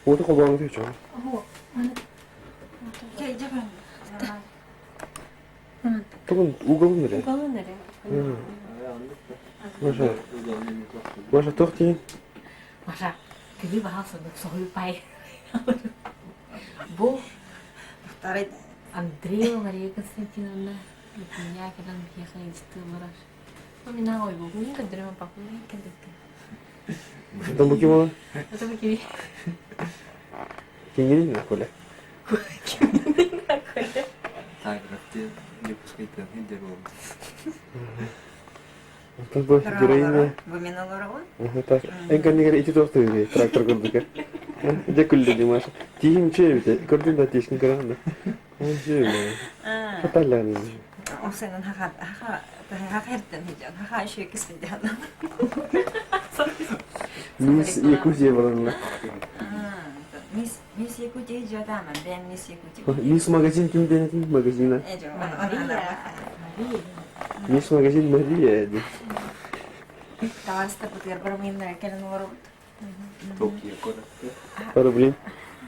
Уоту холбооҥҥо түһүччү. Тугун уголун эрэ. Уголун эрэ. Маша. Маша туох диин? Маша, күлүү баһал сонук соһуйпай. Бу Андреева Мария Константиновна Литвиня кэлэн биһиэхэ ыйыстыыллар. Мин аҕа ойбугун көрдөрөм папам кэлбиккин. Это бу ким ол? Это бу ким? Киҥирин Коля. Киҥирин Коля. Таграфты выпускайтан хидер болбут. Оттон бу героиня Бу мен олоробун. Так. Эн кэннигэр ити туох тыгый трактор курдук. Дьэ күллэ ди Маша. Тииһим үчүгэй эбит. Көрдүм да тиискин көрөҕүн да. Үчүгэй. Хаталлаан. Осенен хаха хаха хаха хертен хижан хаха еще кисин дяна. Мисс Якутия баланна. Мисс Мисс Якутия жадаман, бэм Мисс Якутия. Мисс магазин ким диэн магазина? Мария. Мисс магазин Мария ди. Таварыстар бытыгар барамыйыннара кэлэн олоробут. Токио куоракка. Пара блин.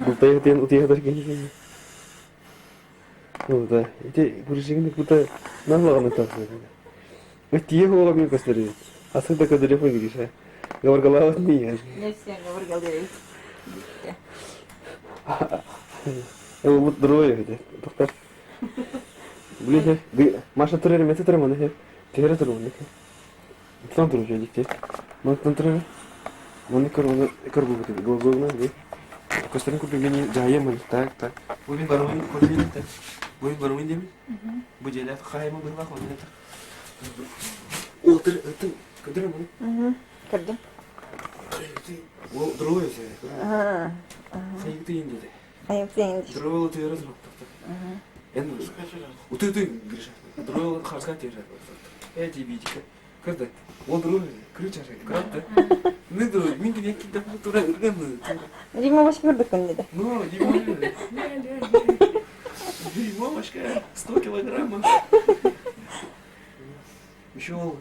Бултайы утуйа киһи. Ну да, ити курсигин кута наһылаҕаны тахсар. Тиэ хуола мен көстөр. Асы да көдөрө фойгиша. Говоргалаабат миен. Не все говоргалдыры. Ылбыт дроя ити. Тоқтар. Блин, Маша турар мете турар маны. Тере турар маны. Тан турар дикте. Мантан турар. Маны көр оны көр бу бу глазогна ди. Көстөрүн курдук мени жайымын. Так, так. Бу мин барымын көрмейм так. Бу мин барымын деймин. Бу желет хайымы быһылах оны так. Отыр, ытын, көдөрө маны. Көрдүм. Ол другой все. Хайыгыты инде. Хайыгыты инде. Другой тыыры туруп. Эн уты ты Гриша. Другой харска тире. Эти битика. Кырды. Ол другой крыча кратты. Ну другой, мин кини китеп тура үргән. Дима баш көрдүк күндө. Ну, Дима. Дюймовочка, 100 килограммов. Еще ол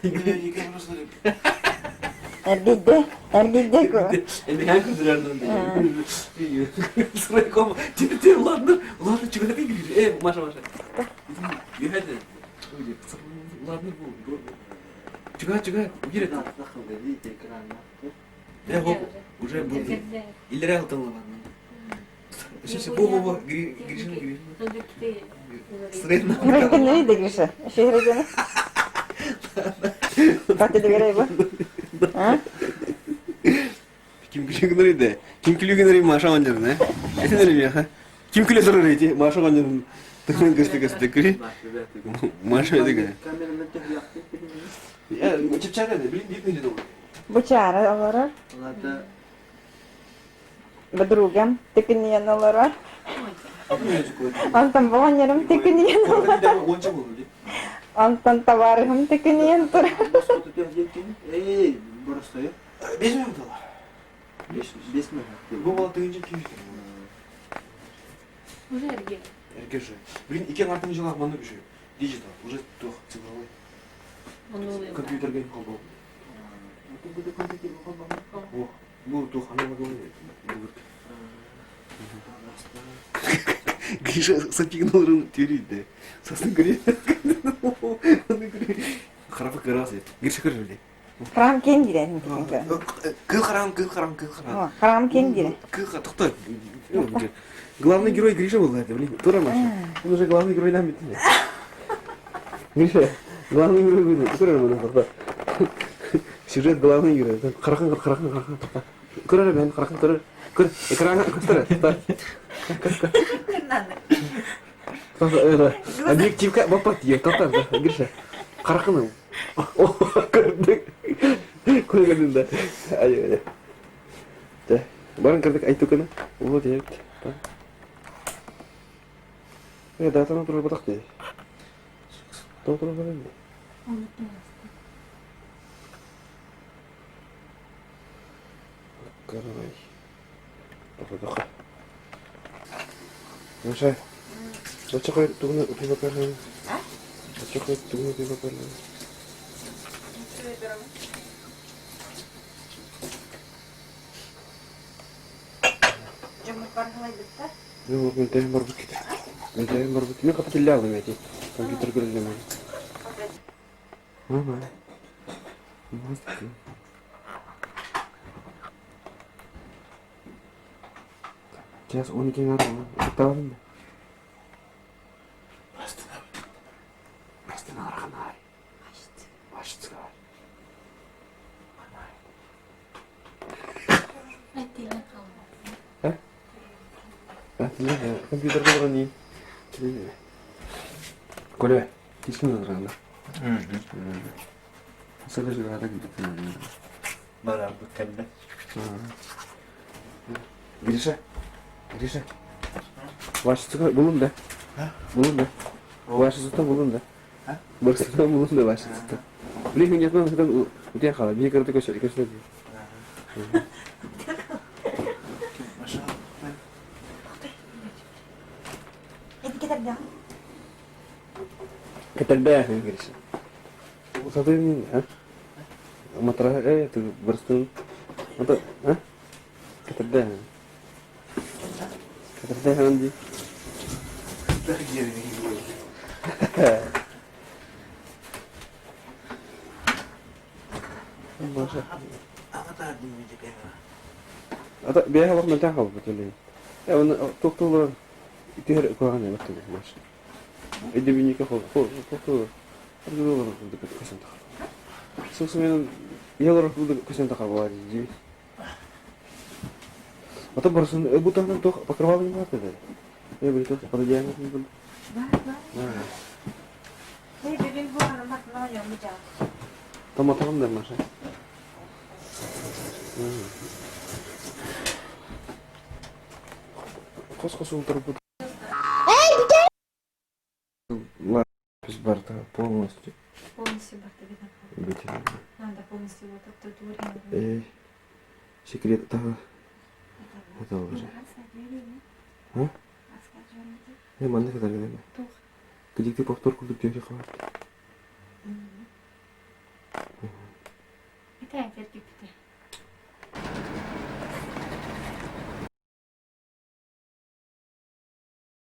Эргийде, эргийде ку. Ладно, ладно, чего ты говоришь? Эй, Маша, Маша. Ладно, Чего, чего, убери. Я уже был. Или реал там ладно. Сейчас, во, во, во, Гриша, Гриша. Средно. Гриша, Гриша. Гриша. Как ты говоришь, А? Ким күлүгүнөр иде? Ким күлүгүнөр Маша оонньорун, э? Этин миэхэ. Ким күлэ турар ити Маша оонньорун тыгын көстө көстө күлү. Маша эдигэ. Чепчака да, блин, видно или Бучара олорор. Подругам тыкыньян олорор. Онтон боҕонньорум тыкыньян олорор. Онтон табаарыһым тыкыньян турар. Эй, боростуой. Бес минут дала. Бес минут. Бу була тыгынча күйүстер. Уже эрге. Эрге же. Блин, икен артын жылах маны күшү. Диджитал, уже тух цифровой. Компьютерге холбоо. О, бу тух аналоговый. Гриша сатигналарын түйрейді. Сосын Гриша. Харапы кырасы. Гриша көрді. Храм кең дирен. Кыл харам, кыл харам, кыл харам. Храм кең дирен. Кыл тоқта. Главный герой Гриша был, это, блин, тура Маша. Он уже главный герой нам бит. Гриша, главный герой был, тура мына тоқта. Сюжет главный герой. Қарақан, қарақан, қарақан, тоқта. Көрөр мен, қарақан, көрөр. Көр, экранга көстөр, тоқта. Объективка баппат ие, тоқта, Гриша. Қарақыным. Көрдік. Көргенін да. Ай, ай. Баран кірдік айтуканы. Вот я. Э, датаны турар батақ дей. Толтура баран дей. Каравай. Тоқы-тоқы. Маша, оча қой тугуна утуба карлан. Оча қой тугуна утуба карлан. Баргылайбыттар. Мөлтөһөн барбыт кити. Мөлтөһөн барбыт. Мен хата тиллэ алдым эти. Компьютер көрүллэмэн. Ага. Час 12 надо. Уктабын да. Бастын арханай. Ашцгар. Компьютерга баран иин. Коля, тискин ырана. Барарбыт кэллэ. Гриша, Гриша. Вашицыга булун да. Булун да. Вашицыта булун да. Барсыта булун да вашицыта. Биле хүннетмэн сытан утен хала. Бие кырты көсө көсө. Кэтэрбээх Гриша. Сатыын а? Матраһа э барыстын. Ата а? Кэтэрбээх. Кэтэрбээх дии. Ата бэйэ олох мөлтөх хаалбыт үлэһит. Э оны туох-туох түһэр куһаҕан эбит Маша. Өйдөбүнньүккэ туох-туох көсөн тахар. Сыл-сымыйанан ийэ олорор көсөн тахар буолар дии. Ата барысын бу таһынан туох покрывал не бар деді. Э били туох пододеяльник был. Томатоҕум да Маша. Хос-хос ултарбыт. Барыта полностью. Полностью барта видно. Надо полностью вот это Эй, секрет того. Это уже. А? Э, манна кытары Кыдьыкты повтор курдук түһэ хаалбыт. Это әтер киппите.